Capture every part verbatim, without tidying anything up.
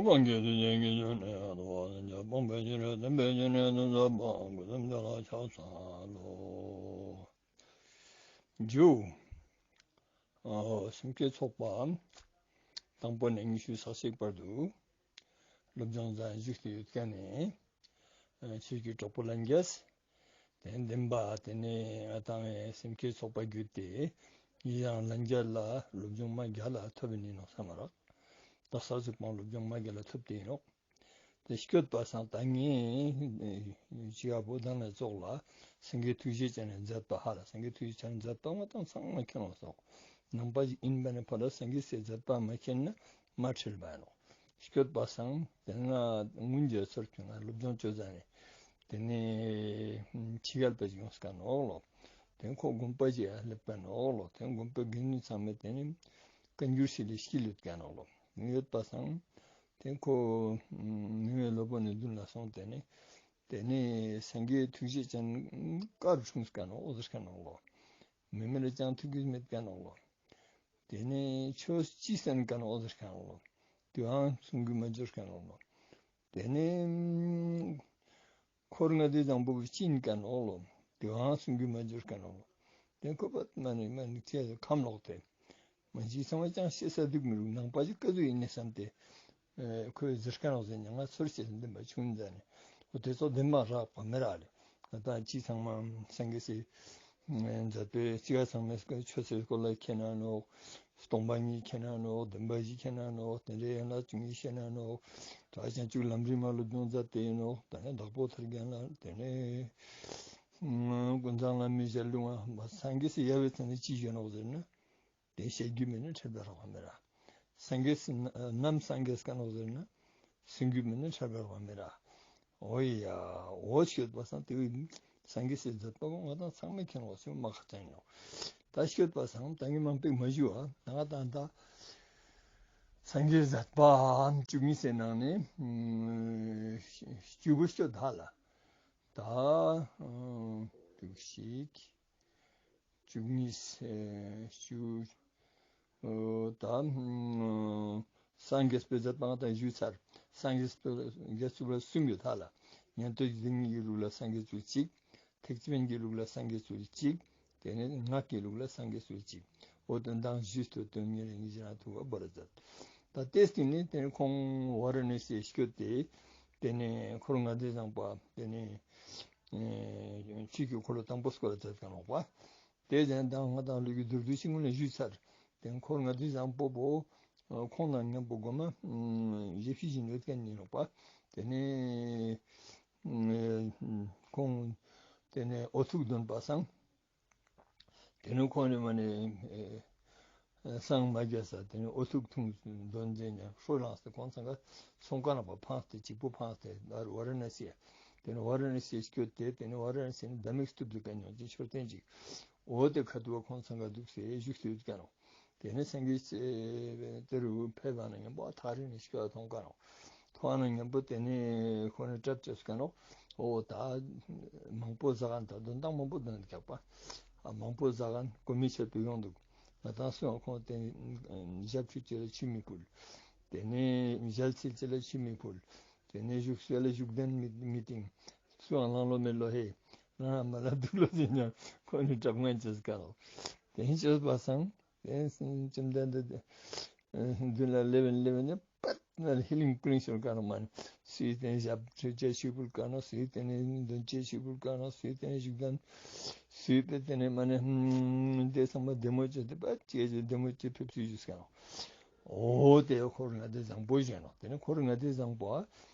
སངས་རྒྱས་ཐུགས་རྗེ་ཆེན་པོའི་དབང་པོ་ཉིད་ཀྱི་སྤངས་པའི་ཕྱིར། བདེན་པའི་ཆོས་ནི་དོན་རྫོགས་པ། སྐུ་གསུམ་ཆོས་ལ་ཕྱག་འཚལ་ལོ། མཇུག་ཨ་སེམས་བསྐྱེད་ཚོགས་པ་དང་པོ་ནས་ཉི་ཤུ་རྩ་གཅིག་བར་དུ་སློབ་སྦྱོང་མཛད་བཞུགས་ཏེ་ཡོད་མཁན་ནི་ཆོས་ཀྱི་གྲོགས་པོ་ལྷན་རྒྱས། དེ་བདེན་པ་དེ་ནི་ང་དང་སེམས་བསྐྱེད་ཚོགས་པ་བརྒྱུད་དེ་ཡི་ཡང་ལྷན་རྒྱས་ལ་སློབ་སྦྱོང་མ་རྒྱ་ལ་ཐོབ་ནི་ནོག་བསམ་མ་རག། དག་ས་ཟུག་པང་སློབ་སྦྱོང་མ་རྒྱ་ལ་ཐོབ་སྟེ་ཡིན་ནོག། དེ་སྐྱོད་པ་སང་ད་ངས་ཅི་ཡ་བོ་དང་ནས་ཙོགས་ལ་སངས་རྒྱས་ཐུགས་རྗེ་ཅན་ནི་མཛད་པ་ཧ་ལ་སངས་རྒྱས་ཐུགས་རྗེ་ཅན་མཛད་པ་ང་དང་ཚང་མ་མཁྱེན་ནོག་སོགས། ནང་པ་ཞིག་ཡིན་པ་ནི་ཕ་ལ་སངས་རྒྱས་སི་མཛད་པ་མ་མཁྱེན་ན་མ་ཁྲེལ་བ་ཡིན་ནོག། སྐྱོད་པ་སང་དེ་ང་སྔོན་རྗེས་ཚོར་ཁྱོད་ང་སློབ་སྦྱོང་བཅོ་ཟ་ནས་དེ་ནས་ཕྱི་རྒྱལ་པ་ཞིག་ཡོང་སྐ་ནོག་ལོ། དེ་ཁོ་དགོན་པ་ཞིག་ཡ་སླེབས་ཀ་ནོག་ལོ། དེ་དགོན་པའི་དགེ་འདུན་ཚང་མས་དེ་ནས་བཀའ་འགྱུར་ཞིག་ལས་ཤིག་ལུས་ཀ་ནོག་ལོ། ཡོད་པ་སང་དེ་ཁོ་མི་མེད་སློབ་དཔོན་ནི་མདུན་ལ་སོང་དེ་ནས་དེ་ནས་སངས་རྒྱས་ཐུགས་རྗེ་ཅན་ཀ་རུ་འཁྲུངས་ཀ་ནོག་འོ་ཟེར་ཀ་ནོག་ལོ། མི་མེད་ལ་ཅང་ཐུགས་རྒྱུས་མེད་ཀ་ནོག་ལོ། དེ་ནས་ཆོས་ཅི་གསན་ཀ་ནོག་འོ་ཟེར་ཀ་ནོག་ལོ། དེའང་གསུང་རྒྱུ་མ་འབྱོར་ཀ་ནོག་ལོ། དེ་ནས་འཁོར་ལྔ་སྡེ་བཟང་པོ་གི་ཅི་ཡིན་ཀ་ནོག་ལོ། དེའང་གསུང་རྒྱུ་མ་འབྱོར་ཀ་ནོག་ལོ། དེ་ཁོ་པ་མ་ནི་མ་ནི་ཁྱེད་ཁམས་ལོག་སྟེ། མ་ཅི་ཚང་མ་ཅང་ཤེས་ས་འདུག་མི་རུང་ནང་པ་ཞིག་ཀ་ཟུག་ཡིན་ནས་བསམ་སྟེ། ཨེ་ཁོས་ཟེར་ཀ་ནོག་ཟེར་ཉང་ང་ཚོར་ཤེས་ལྡན་པ་ཆུང་ཟེར་ནས། འོ་དེ་ཚོ་བདེན་པ་རག་པ་མི་རག་ལེ། ང་དང་ཅི་ཚང་མ་སངས་རྒྱས་སི་མཛད་པའི་ཅི་ག་ཚང་མའི་ཆོས་སི་སྐོར་ལ་མཁྱེན་ན་ནོག། སྟོང་པ་ཉིད་མཁྱེན་ན་ནོག། བདེན་པ་བཞི་མཁྱེན་ན་ནོག། དེ་འདྲའི་ཡན་ལག་བཅུ་གཉིས་མཁྱེན་ན་ནོག། ད་ཅང་བཅུ་ལམ་རིམ་མ་སློབ་སྦྱོང་མཛད་དེ་ཡིན་ནོག། ད་ནི་བདག་པོ་ཐར་རྒྱན་ལ་དེ་ནས་ཀུན་བཟང་བླ་མའི་ཞལ་ལུང་བ་སངས་རྒྱས་སི་ཡ་བའི་ཚན་ནི་ཅི་བཞོན་ནོག་ཟེར་ན། དེ་བཤད་རྒྱུ་མེད་ན་ཁྲེལ་བ་རག་པ་མེད་ར། སངས་རྒྱས་སི་ནམ་སངས་རྒྱས་ཀ་ནོག་ཟེར་ན། གསུང་རྒྱུ་མེད་ན་ཁྲེལ་བ་རག་པ་མེད་ར། འོ་ཡ། འོ་སྐྱོད་པ་སང་དེ་བས་སངས་རྒྱས་སི་མཛད་པ་ང་དང་ཚང་མས་མཁྱེན་ནོག་ཟེར་མ་ཁ་ཅན་ནོག། ད་སྐྱོད་པ་སང་ད་ངས་མང་པོ་མ་ཞུ་བ་ང་དང་ད་སངས་རྒྱས་མཛད་པ་བཅུ་གཉིས་སི་ནང་ནས་བཅུ་པོ་སྐྱོད་ད་ལ། ད་ཨ་དུག་ཤིག་བཅུ་གཉིས་ཨེ་བཅུ་ཨོ་ད་ཨ་སངས་རྒྱས་པའི་མཛད་པ་ང་དང་ཞུས་ཚར། སངས་རྒྱས་པའི་རྒྱས་པ་གསུམ་ཡོད་ད་ལ། ཉན་ཐོས་ཀྱི་སྡེ་གཉིས་ཀྱི་ལུགས་ལ་སངས་རྒྱས་པའི་གཅིག། ཐེག་ཆེན་གྱི་ལུགས་ལ་སངས་རྒྱས་པའི་གཅིག། དེ་ནས་སྔགས་ཀྱི་ལུགས་ལ་སངས་རྒྱས་པའི་གཅིག། འོ་དོན་དང་ཞུས་ཏེ་དོན་གཉིས་རེ་གཉིས་ཀྱི་ནང་ཐུག་པ་བོར་མཛད། ད་དེ་སྟིང་ནས་དེ་ནས་ཁོང་ཝཱ་ར་ཎ་སི་སྐྱོད་དེ་དེ་ནས་འཁོར་ལྔ་སྡེ་བཟང་པོ་དེ་ནས་ཨེ་ཆོས་ཀྱི་འཁོར་ལོ་དང་པོ་སྐོར་ལ་མཛད་ཀ་ནོག་པ། དེ་ཙང་ད་ང་དང་ལུགས་ཀྱི་མདོར་བསྡུས་ཤིག་སྔོན་ལ་ཞུས་ཚར། དེ་འཁོར་ལྔ་སྡེ་བཟང་པོ་བོ་ཁོང་དང་མཉམ་པོ་གོ་མ་ཞབས་ཕྱི་ཞིག་ཡོད་མཁན་ཡིན་ནོག་པ། དེ་ནས་ཁོང་དེ་ནས་འོ་ཐུག་འདོན་པ་སང་། དེ་ནས་ཁོང་ནི་མ་ནི་ཨེ་སངས་མ་རྒྱས་ས་དེ་ནས་འོ་ཐུག་འཐུང་འདོན་མཛད་ཉམ་ཧྲོ་ལངས་ཏེ་ཁོང་ཚང་ཀ་ཚོང་ཁང་ནང་པ་ཕངས་ཏེ་གཅིག་པུ་ཕངས་ཏེ་ད་ཝཱ་ར་ཎ་སི་དེ་ནས་ཝཱ་ར་ཎ་སི་སྐྱོད་དེ་དེ་ནས་ཝཱ་ར་ཎ་སི་ནི་ད་མིག་སྟུབ་ཏུ་ཀ་ཉོན་ཅིག་མཆོད་རྟེན་ཅིག། འོ་དེ་ཁ་ཐུག་པ་ཁོང་ཚང་ཀ་འདུག་སེ་བཞུགས་སུ་ཡོད་ཀ་ནོག། དེ་ནས་སངས་རྒྱས་དེ་རུ་ཕེབས་པ་ན་མཉམ་པོ་ཐག་རིང་ནས་སྐྱོད་མཐོང་ཀ་ནོག། མཐོང་ན་མཉམ་པོ་དེ་ནས་ཁོང་ནི་གྲབས་བཅོས་ཀ་ནོག། འོ་ད་མང་པོ་ཟ་ག་ད་དོན་དག་མང་པོ་འདོན་རྒྱག་པ། ཨ་མང་པོ་ཟ་ག་གོ་མི་ཆེད་དུ་ཡོང་འདུག། ང་དང་སུའང་ཁོང་དེ་ཞབས་ཕྱི་ཅི་ལ་ཆུ་མི་ཕུལ། དེ་ནས་ཞལ་ཚིལ་ཅི་ལ་ཆུ་མི་ཕུལ། དེ་ནས་བཞུགས་ས་ལ་བཞུགས་གདན་མི་མི་བཏིང་། སུའང་གླང་ལོ་མེ་ལོ་ཧེ། ང་མ་ལ་དུག་ལོ་ཟེར་ཉམ་ཁོང་ནི་གྲབས་ངན་བཅོས་ཀ་ནོག། དེ་བཅོས་པ་སང་། དེ་བཅོམ་ལྡན་འདས་མདུན་ལ་སླེབས་པ་ནས་སླེབས་པ་ནས་པད་ན་ཧི་ལིང་ཀུ་ལིང་ཤོར་ཀ་ནོག་མ་ནི། སུའི་དེ་ནས་ཞབས་ཕྱི་ཅི་ཕུལ་ཀ་ནོག། སུའི་དེ་ནས་འདོན་ཅི་ཕུལ་ཀ་ནོག། སུའི་དེ་ནས་བཞུགས་གདན། སུའི་དེ་ནས་མ་ནི་དེ་ཚང་མ་བདེ་མོ་བཅོས་ཏེ་པད་ཅི་བདེ་མོ་བཅོས་ཕེབས་སུ་བཞུགས་ཀ་ནོག། འོ་དེ་འཁོར་ལྔ་སྡེ་བཟང་པོ་བཞོན་ནོག། དེ་ནས་འཁོར་ལྔ་སྡེ་བཟང་པོ་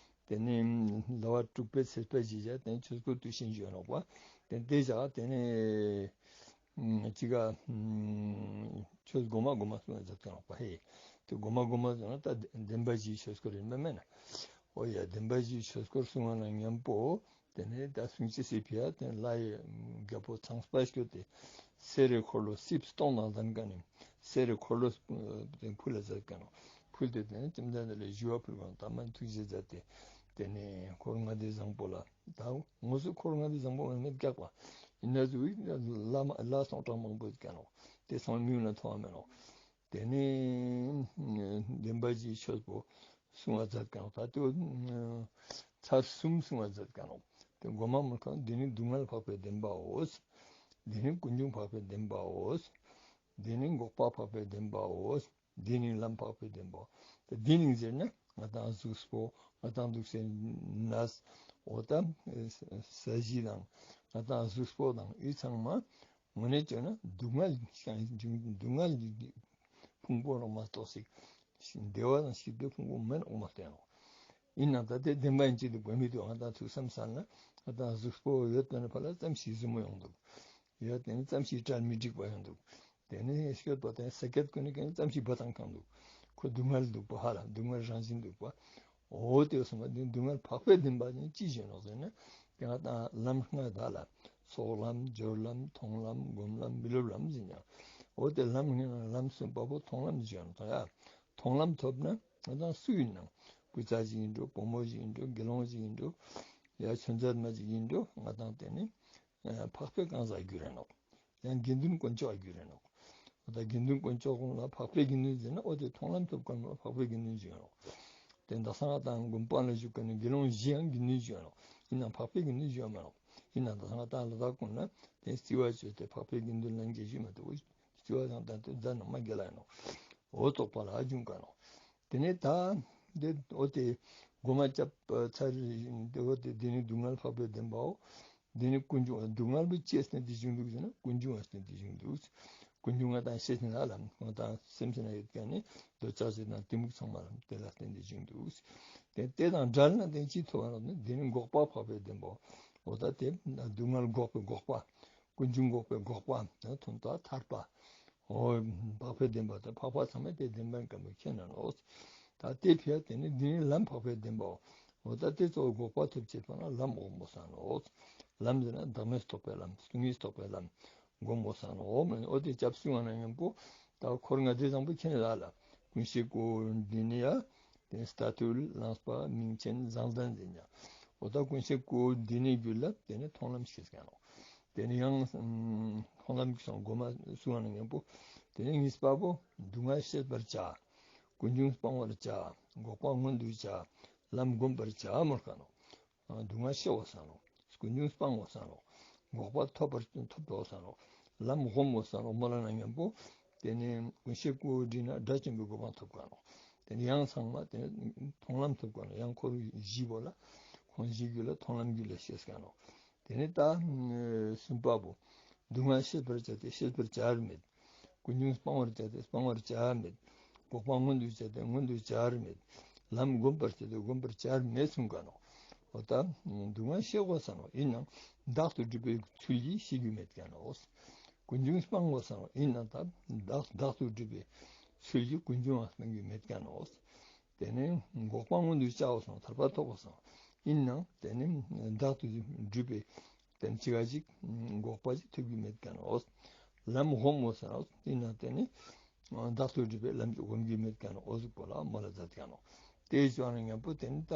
དེ་ནས་ཟླ་བ་དྲུག་པའི་ཚེས་པ་བཞི་ཞག་དེ་ནས་ཆོས་འཁོར་དུས་ཆེན་བཞོན་ནོག་པ། དེ་དེ་ཞག་དེ་ནས་ཅི་ག་ཆོས་གོ་མ་གོ་མ་གསུང་མཛད་ཀ་ནོག་པ་ཧེ། དེ་གོ་མ་གོ་མ་གསུང་ན་ད་བདེན་པ་བཞིའི་ཆོས་འཁོར་ཡིན་པ་མེད་ན། འོ་ཡ་བདེན་པ་བཞིའི་ཆོས་འཁོར་གསུང་བ་ན་མཉམ་པོ། དེ་ནས་ད་གསུང་ཅེས་སི་ཕི་ཡ་དེ་ལྷ་ཡི་རྒྱལ་པོ་ཚངས་པ་སྐྱོད་དེ་གསེར་རི་འཁོར་ལོ་རྩིབས་སྟོང་དང་ལྡན་ཀ་ནས་གསེར་རི་འཁོར་ལོ་དེ་ཕུལ་ལ་མཛད་ཀ་ནོག། ཕུལ་ཏེ་དེ་ནས་བཅོམ་ལྡན་འདས་ལ་ཞུ་བ་ཕུལ་བ་དམ་པ་ཐུགས་རྗེ་མཛད་དེ་དེ་ནས་འཁོར་ལྔ་སྡེ་བཟང་པོ་ལ་ད་ངོ་སོ་འཁོར་ལྔ་སྡེ་བཟང་པོ་མེད་ཀྱག་པ་ཡིན་ན་ཟུག་ལ་ལ་སོང་གྲངས་མང་པོ་ཡོད་ཀ་ནོག། དེ་ཚང་མ་མིང་ལ་མཐོང་བ་མེད་ནོག། དེ་ནས་བདེན་པ་བཞིའི་ཆོས་པོ། གསུང་བ་མཛད་ཀ་ནོག། ད་དེ་ཚར་གསུམ་གསུང་བ་མཛད་ཀ་ནོག། དེ་གོ་མ་མོལ་ཁན་འདི་ནི་སྡུག་བསྔལ་འཕགས་པའི་བདེན་པའོ། འདི་ནི་ཀུན་འབྱུང་འཕགས་པའི་བདེན་པའོ། འདི་ནི་འགོག་པ་འཕགས་པའི་བདེན་པའོ། འདི་ནི་ལམ་འཕགས་པའི་བདེན་པའོ། ད་འདི་ནི་ཟེར་ན་ང་དང་གཟུགས་པོ་ང་དང་འདུག་སའི་གནས་འོ་ད་ས་གཞི་དང་ང་དང་གཟུགས་པོ་དང་འི་ཚང་མ་དངོས་གནས་བྱས་ན་སྡུག་བསྔལ་ཞིང་སྡུག་བསྔལ་གྱི་ཕུང་པོ་རང་མ་གཏོགས་ཤིག་བདེ་བ་དང་སྐྱིད་པའི་ཕུང་པོ་མན་ནོག་མ་བསྟན་ནོག། ཡིན་ནའང་ད་དེ་བདེན་པ་ཡིན་གཅིག་འདུག་པ་མི་འདུག། ང་དང་ཐུགས་བསམ་བསམ་ན་ང་དང་གཟུགས་པོ་ཡོད་པ་ན་ཕར་ལ་ཙམ་ཞིག་ཟུར་མོ་ཡོང་འདུག། ཡོད་དེ་ནི་ཙམ་ཞིག་གྲལ་མི་འགྲིག་པ་ཡོང་འདུག། དེ་ནི་སྐྱོད་པ་དང་ས་ཀེད་ཀུན་ནི་ཀྱང་ཙམ་ཞིག་འབོད་དང་གང་འདུག། ཁོ་སྡུག་བསྔལ་འདུག་པ། ཧ་ལ་སྡུག་བསྔལ་རང་བཞིན་འདུག་པ། འོ་དེ་སོང་བ་དེ་སྡུག་བསྔལ་འཕགས་པའི་བདེན་པ་ནི་ཅི་ཞིག་ནོག་ཟེར་ན། དེ་ང་དང་ལམ་ལྔ་དག་ལ་ཚོགས་ལམ་སྦྱོར་ལམ་མཐོང་ལམ་སྒོམ་ལམ་མི་སློབ་ལམ་ཟེར་ཉག། འོ་དེ་ལམ་ལྔ་ལམ་གསུམ་པ་པོ་མཐོང་ལམ་ཟེར་ནོག་ཡ། མཐོང་ལམ་ཐོབ་ན་ང་དང་སུ་ཡིན་ནའང་བུ་ཚ་ཞིག་ཡིན་འགྲོ། བུ་མོ་ཞིག་ཡིན་འགྲོ། དགེ་སློང་ཞིག་ཡིན་འགྲོ། ཡ་ཆུང་མ་ཞིག་ཡིན་འགྲོ། ང་དང་དེ་ནི་འཕགས་པའི་གང་ཟག་གྱུར་རེ་ནོག། ཡང་དགེ་འདུན་དཀོན་མཆོག་གྱུར་རེ་ནོག། འོ་ད་དགེ་འདུན་དཀོན་མཆོག་ལ་འཕགས་པའི་དགེ་འདུན་ཟེར་ན་འོ་དེ་མཐོང་ལམ་ཐོབ་ཁན་ལ་འཕགས་པའི་དགེ་འདུན་ཟེར་ནོག། དེ་འདྲ་སང་ང་དང་དགོན་པ་ལ་བཞུགས་ཁན་ནི་དགེ་སློང་བཞི་ཡང་དགེ་འདུན་ཟེར་ནོག། ཡིན་ནའང་འཕགས་པའི་དགེ་འདུན་ཟེར་མ་ནོག། ཡིན་ནའང་འདྲ་སང་ང་དང་ལ་དྭགས་ཀུན་ན་དེ་རྩི་བ་བཅོས་ཏེ་འཕགས་པའི་དགེ་འདུན་ལ་འགྱེད་ཞུ་མ་ཐུབ། རྩི་བ་དང་ད་དེ་ཛ་ན་མ་རྒྱལ་ལ་ཡིན་ནོག། འོ་རྟོགས་པ་ལ་འབྱུང་ཀ་ནོག། དེ་ནས་ད་འདི་འོ་དེ་གོ་མ་ཆོད་པ་ཚར་རེ་འདི་འོ་དེ་འདི་ནི་སྡུག་བསྔལ་འཕགས་པའི་བདེན་པའོ། འདི་ནི་ཀུན་འབྱུང་། སྡུག་བསྔལ་བོ་ཅི་ཡ་བརྟེན་ཏེ་བྱུང་འདུག་ཟེར་ན་ཀུན་འབྱུང་ལ་བརྟེན་ཏེ་བྱུང་འདུག། ཀུན་འབྱུང་ང་དང་ཤེས་ནི་ལ་ལ་ང་དང་སེམས་ཅན་ན་ཡོད་ཁན་ནི་འདོད་ཆགས་ཞེ་སྡང་གཏི་མུག་ཚང་མ་ལ་དེ་ལ་བརྟེན་ཏེ་བྱུང་འདུག། དེ་དེ་དང་བྲལ་ན་དེ་ཅི་ཐོབ་པ་ལ་ནི་འདི་ནི་འགོག་པ་འཕགས་པའི་བདེན་པའོ། འོ་ད་དེ་སྡུག་བསྔལ་འགོག་པའི་འགོག་པ། ཀུན་འབྱུང་འགོག་པའི་འགོག་པ། ད་དོན་དག་ཐར་པ། འོ་འཕགས་པའི་བདེན་པ་དང་འཕགས་པ་ཚང་མས་དེ་བདེན་པ་ཀ་མོ་མཁྱེན་ན་ནོག། ད་དེ་ཕི་ཡ་དེ་ནི་འདི་ནི་ལམ་འཕགས་པའི་བདེན་པའོ། འོ་ད་དེ་གཙོ་བོ་འགོག་པ་ཐོབ་ཅེས་པ་ན་ལམ་སྒོམ་དགོས་ས་ནོག། ལམ་ཟེར་ན་བདག་མེད་རྟོགས་པའི་ལམ། སྟོང་ཉིད་རྟོགས་པའི་ལམ་སྒོམ་དགོས་ས་ནོག། འོ་དེ་སྐྱབས་སུ་ཡོང་ན་མཉམ་པོ་ད་འཁོར་ལྔ་སྡེ་བཟང་པོ་མཁྱེན་ལ་ལ། ཀུན་ཤེས་སྐུ་འདི་ནི་ཡ། དེ་ནི་རྟ་ཐུལ་རླངས་པ་མིང་ཆེན་བཟང་ལྡན་ཟེར་ཉག། འོ་ད་ཀུན་ཤེས་སྐུ་འདི་ནི་རྒྱུད་ལ་དེ་ནི་མཐོང་ལམ་ཤེས་ཀ་ནོག། དེ་ནི་ཡང་མཐོང་ལམ་གྱི་སོང་གོ་མ་སུ་ཡོང་ན་མཉམ་པོ་དེ་ནི་གཉིས་པ་པོ་སྡུག་བསྔལ་ཤེས་པར་བྱ། ཀུན་འབྱུང་སྤང་བར་བྱ། འགོག་པ་མངོན་དུ་བྱ། ལམ་སྒོམ་པར་བྱ་མོལ་ཀ་ནོག། སྡུག་བསྔལ་ཤེས་དགོས་ས་ནོག། ཀུན་འབྱུང་སྤང་དགོས་ས་ནོག། འགོག་པ་ཐོབ་པར་ཐོབ་དགོས་ས་ནོག། ལམ་སྒོམ་དགོས་ས་ནོག་མོལ་ན་མཉམ་པོ། དེ་ནི་ཀུན་ཤེས་སྐུ་འདི་ན་དགྲ་བཅོམ་པའི་གོ་འཕང་ཐོབ་ཀ་ནོག། དེ་ནི་ཡང་ཚང་མ་དེ་ནི་མཐོང་ལམ་ཐོབ་ཀ་ནོག། ཡང་འཁོར་བཞི་པོ་ལ་ཁོང་བཞི་རྒྱུད་ལ་མཐོང་ལམ་རྒྱུད་ལ་ཤེས་ཀ་ནོག། དེ་ནི་ད་གསུམ་པ་པོ། སྡུག་བསྔལ་ཤེས་པར་བྱ་སྟེ་ཤེས་པར་བྱར་མེད། ཀུན་འབྱུང་སྤང་བར་བྱ་སྟེ་སྤང་བར་བྱར་མེད། འགོག་པ་མངོན་དུ་བྱ་སྟེ་མངོན་དུ་བྱར་མེད། ལམ་སྒོམ་པར་བྱ་སྟེ་སྒོམ་པར་བྱར་མེད་གསུངས་ཀ་ནོག། འོ་ད་སྡུག་བསྔལ་ཤེས་དགོས་ས་ནོག། ཡིན་ནའང་བདག་ཏུ་གྲུབ་པའི་ཚུལ་གྱིས་ཤེས་རྒྱུ་མེད་ཀ་ནོག། ཀུན་འབྱུང་སྤང་དགོས་ས་ནོག། ཡིན་ནའང་ད་བདག་བདག་ཏུ་གྲུབ་པའི་ཚུལ་གྱིས་ཀུན་འབྱུང་ལ་སྤང་རྒྱུ་མེད་ཀ་ནོག། དེ་ནས་འགོག་པ་མངོན་དུ་བྱ་དགོས་ས་ནོག། ཐར་པ་ཐོབ་དགོས་ས་ནོག། ཡིན་ནའང་དེ་ནས་བདག་ཏུ་གྲུབ་པའི་དེ་ནི་ཅི་ག་ཅིག་འགོག་པ་ཅིག་ཐོབ་རྒྱུ་མེད་ཀ་ནོག། ལམ་སྒོམ་དགོས་ས་ནོག། ཡིན་ནའང་དེ་ནི་བདག་ཏུ་གྲུབ་པའི་ལམ་ཅིག་སྒོམ་རྒྱུ་མེད་ཀ་ནོག། འོ་ཟུག་པོ་ལ་མོལ་ལ་མཛད་ཀ་ནོག། དེ་ཡོང་ན་མཉམ་པོ་དེ་ནི་ད་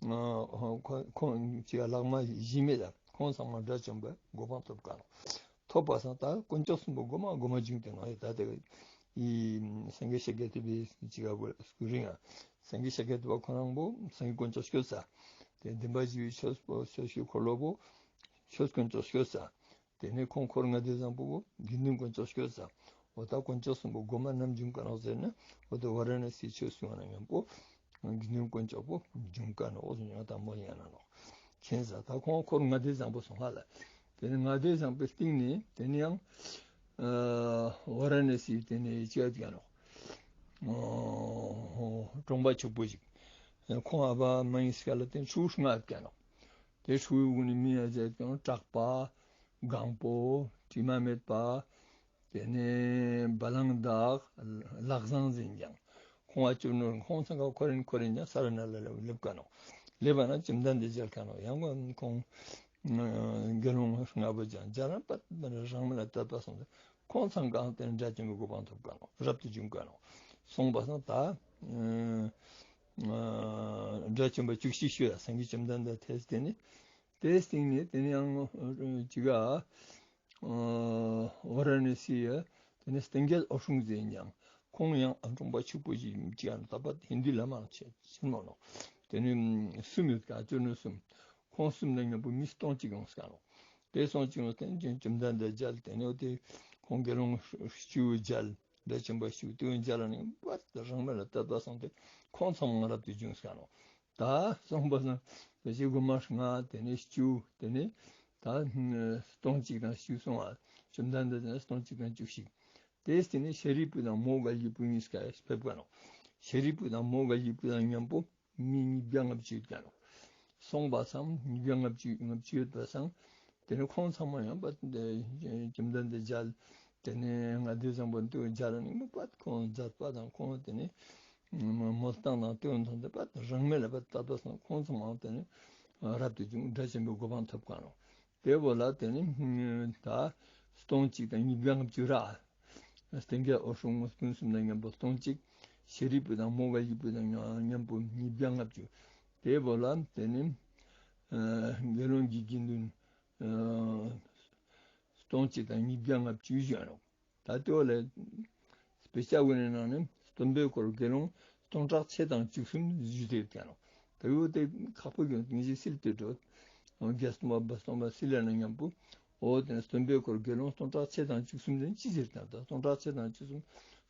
ཁོང་ཅི་ག་ལྷག་མ་བཞི་མེད་ལ་ཁོང་ཚང་མ་དགྲ་བཅོམ་པའི་གོ་འཕང་ཐོབ་ཀ་ནོག། ཐོབ་པ་སང་ད་དཀོན་མཆོག་གསུམ་པོ་གོ་མ་གོ་མ་བྱུང་སྟེ་ནོག། ད་དེ་ཡི་སངས་རྒྱས་ཤཱཀྱ་ཐུབ་པའི་ཅི་ག་བོ་སྐུ་རིང་ང་སངས་རྒྱས་ཤཱཀྱ་ཐུབ་པ་ཁོ་རང་བོ་སངས་རྒྱས་དཀོན་མཆོག་སྐྱོད་ས། དེ་བདེན་པ་བཞི་པའི་ཆོས་པོ་ཆོས་ཀྱི་འཁོར་ལོ་བོ་ཆོས་དཀོན་མཆོག་སྐྱོད་ས། དེ་ནས་ཁོང་འཁོར་ལྔ་སྡེ་བཟང་པོ་བོ་དགེ་འདུན་དཀོན་མཆོག་སྐྱོད་ས། འོ་ད་དཀོན་མཆོག་གསུམ་པོ་གོ་མ་ནམ་བྱུང་ཀ་ནོག་ཟེར་ན་འོ་ད་ཝ་ར་ཎ་སིའི་ཆོས་གསུང་བ་ན་མཉམ་པོ་དགེ་འདུན་དཀོན་མཆོག་པོ་བྱུང་ཀ་ནོག། འོ་ཟུག་ཡང་དང་མོ་ཡང་ན་ནོག། མཁྱེན་ས། ད་ཁོང་འཁོར་ལྔ་སྡེ་བཟང་པོ་སོང་ཧ་ལ། དེ་ནས་ལྔ་སྡེ་བཟང་པོའི་སྟེང་ནས་དེ་ནས་ཡང་ཝ་ར་ཎ་སིའི་དེ་ནས་ཅི་ཡ་ཀ་ནོག། གྲོང་པ་ཕྱུག་པོ་ཞིག། ཁོང་ཨ་བ་མ་ཡིན་སྐབས་ལ་དེ་ཕྲུ་གུ་ལྔ་ཡོད་ཀ་ནོག། དེ་ཕྲུ་གུ་གུན་ནི་མིང་ཡ་ཟེར་ཀ་ནོག། གྲགས་པ། སྒང་པོ། དྲི་མ་མེད་པ། དེ་ནས་བ་ལང་བདག། ལག་བཟང་ཟེར་ཀྱང་། ཁོང་བ་ཅུ་ནོར་ཁོང་ཚང་ཀ་ཁོ་རིན་ཁོ་རིན་ཀྱང་ས་ར་ནང་ལ་སླེབས་ཀ་ནོག། སླེབས་པ་ན་བཅོམ་ལྡན་འདས་མཇལ་ཀ་ནོག། ཡང་ཁོང་དགེ་སློང་ལྔ་པོ་ཀྱང་མཇལ་རང་པ་རང་མི་ལ་དད་པ་སོང་སྟེ་ཁོང་ཚང་ཀའང་དེ་ནས་དགྲ་བཅོམ་པའི་གོ་འཕང་ཐོབ་ཀ་ནོག། རབ་ཏུ་བྱུང་ཀ་ནོག། སོང་པ་སང་ད་དགྲ་བཅོམ་པ་བཅུ་གཅིག་ཤོས་ཡ་སངས་རྒྱས་བཅོམ་ལྡན་འདས་ཐེས་ཏེ་ནི། དེའི་སྟེང་ནས་དེ་ནས་ཡང་ཅི་ག་ཝ་ར་ཎ་སི་ཡ་དེ་ནས་སྟེང་རྒྱལ་འོད་སྲུང་ཟེར་ཡང་། ཁོང་ཡང་ཨ་གྲོང་པ་ཕྱུག་པོ་ཞིག་ཅིག་ཡང་ད་པ་ཧིན་དུ་བླ་མ་ཆེ་ཆེན་མོ་ནོག། དེ་ནི་གསུམ་ཡོད་ཀ་ཅོ་ནི་གསུམ། ཁོང་གསུམ་ལ་མཉམ་པོ་མི་སྟོང་གཅིག་ཡོང་ཀ་ནོག། དེ་སྟོང་གཅིག་ཡོང་དེ་ནི་བཅོམ་ལྡན་འདས་མཇལ། དེ་ནི་འོ་དེ་ཁོང་དགེ་སློང་བཅུ་མཇལ། དགྲ་བཅོམ་པ་བཅུ་དེ་མཇལ་ལ་ནི་པ་རང་མེད་ལ་དད་པ་སོང་སྟེ་ཁོང་ཚང་མ་རབ་ཏུ་བྱུང་ཀ་ནོག། ད་སོང་པ་སང་དེ་ཞིག་གོ་མ་ལྔ་དེ་ནི་བཅུ་དེ་ནི་ད་སྟོང་གཅིག་དང་བཅུ་སོང་བ། བཅོམ་ལྡན་འདས་དེ་ནི་སྟོང་གཅིག་དང་བཅུ་ཞིག། དེ་སྟེང་ནས་ཤཱ་རིའི་བུ་དང་མོའུ་འགལ་གྱི་བུ་གཉིས་ཀ་ཕེབས་ཀ་ནོག། ཤཱ་རིའི་བུ་དང་མོའུ་འགལ་གྱི་བུ་དང་མཉམ་པོ་མི་ཉིས་བརྒྱ་ལྔ་བཅུ་ཡོད་ཀ་ནོག། སོང་པ་སང་ཉིས་བརྒྱ་ལྔ་བཅུ་ལྔ་བཅུ་ཡོད་པ་སང་དེ་ནི་ཁོང་ཚང་མ་ཡང་པ་བཅོམ་ལྡན་འདས་མཇལ། དེ་ནི་ལྔ་སྡེ་བཟང་པོ་དེ་མཇལ་ནི་མ་པ་ཁོང་མཛད་པ་དང་ཁོང་དེ་ནི་མོལ་སྟངས་དང་དེ་མཐོང་སྟེ་པ་རང་མེད་ལ་པ་དད་པ་སོང་ཁོང་ཚང་མ་དེ་ནི་རབ་ཏུ་བྱུང་དགྲ་བཅོམ་པའི་གོ་འཕང་ཐོབ་ཀ་ནོག། དེ་བོ་ལ་དེ་ནི་ད་སྟོང་གཅིག་དང་ཉིས་བརྒྱ་ལྔ་བཅུ་ར། སྟེང་གི་འོད་སྲུང་སྤུན་གསུམ་དང་མཉམ་པོ་སྟོང་གཅིག། ཤཱ་རིའི་བུ་དང་མོའུ་འགལ་གྱི་བུ་དང་མཉམ་པོ་ཉིས་བརྒྱ་ལྔ་བཅུ། དེ་བོ་ལ་དེ་ནི་དགེ་སློང་གི་དགེ་འདུན་སྟོང་གཅིག་དང་ཉིས་བརྒྱ་ལྔ་བཅུ་བཞུགས་ནོག། ད་དེ་བོ་ལ་དཔེ་ཆ་གུན་ནི་ནང་ནས་སྟོན་པའི་སྐོར་དགེ་སློང་སྟོང་ཕྲག་ཕྱེད་དང་བཅུ་གསུམ་བཞུགས་ཏེ་ཡོད་ཀ་ནོག། ད་ཡོད་དེ་ཁག་པོ་གྱོན་ངེས་ཤེས་སིལ་ཏེ་འགྲོ། རྒྱ་སྟོང་པ་བ་སྟོང་པ་སིལ་ལ་ན་མཉམ་པོ། འོ་དེ་ནི་སྟོན་པའི་སྐོར་དགེ་སློང་སྟོང་ཕྲག་ཕྱེད་དང་བཅུ་གསུམ་དེ་ཅི་ཟེར་ཀ་ནོག། ད་སྟོང་ཕྲག་ཕྱེད་དང་བཅུ་གསུམ་